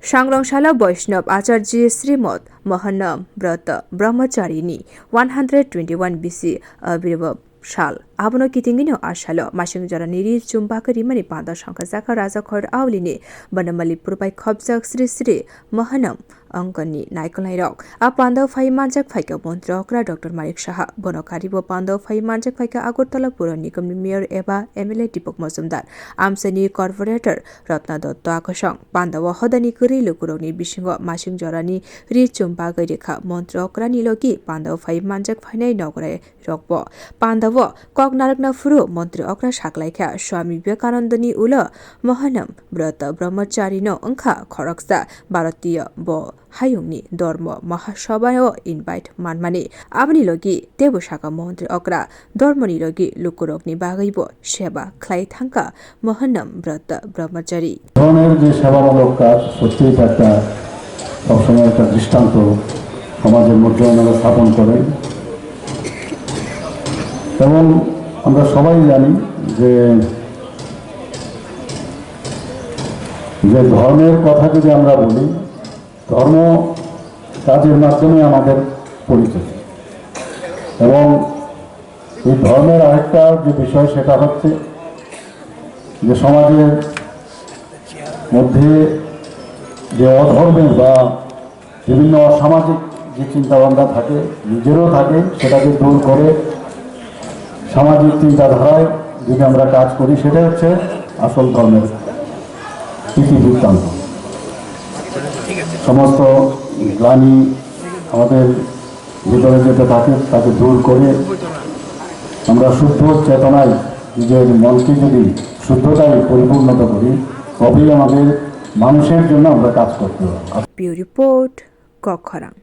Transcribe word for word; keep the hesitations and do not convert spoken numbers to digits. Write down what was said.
Sangrong salo Vaishnav Acharya Srimad Mahanam Brata Brahmacharini one hundred twenty-one B C Abirva sal. Abono kitingino a salo masing jorani ri chum bagwi rimani panda songkha jaka Raja Khair Aulini Banamali purbai khobjak Sri Sri Mahanam Angkani naikolnairok. A panda phai manjak phaikha Montri Okra Doctor Manik Saha. Bono karibo panda phai manjak phaikha Agartala Pura Nigamni Mayor eba M L A Deepak Majumdar, Amchaini Corporator Ratna Dutta Akosong. Pandao hodani kwrwi lukurokni bisingo masing jorani ri chum bagwi rikha Montri Okrani logi pandao phai manjak phainai nograi rokbo. Pandao kok narwkna phuru Montri Okra saklaikha Swami Vivekanandani ulo Mahanam Brata Brahmacharino wngkha khoroksa Bharatiya bo hayungni Dharma Mahasabhao invite manmani. Aboni logi teibo saka Montri Okra, Dharmani logi lukurokni bagwibo seba khlai thangkha Mahanam Brata Brahmachari. ধরনের যে সেবামূলক কাজ সত্যিই এটা একটা সবসময় একটা দৃষ্টান্ত সমাজের মধ্যে ওনারা স্থাপন করেন। এবং আমরা সবাই জানি যে, যে ধর্মের কথা যদি আমরা বলি, ধর্ম কাজের মাধ্যমে আমাদের পরিচয়। এবং এই ধর্মের আরেকটা যে বিষয়, সেটা হচ্ছে যে সমাজের মধ্যে যে অধর্মের বা বিভিন্ন অসামাজিক যে চিন্তাভাবনা থাকে, নিজেরও থাকে, সেটাকে দূর করে সামাজিক চিন্তাধারায় যদি আমরা কাজ করি, সেটাই হচ্ছে আসল ধর্মের ইতিবৃত্তান্ত। সমস্ত গ্লানি আমাদের ভিতরে যেটা থাকে, তাকে দূর করে আমরা শুদ্ধ চেতনায় নিজের মনকে যদি শুদ্ধতায় পরিপূর্ণতা করি, তবেই আমাদের মানুষের জন্য আমরা কাজ করতে হবে। Bureau Report, Kokkhorang.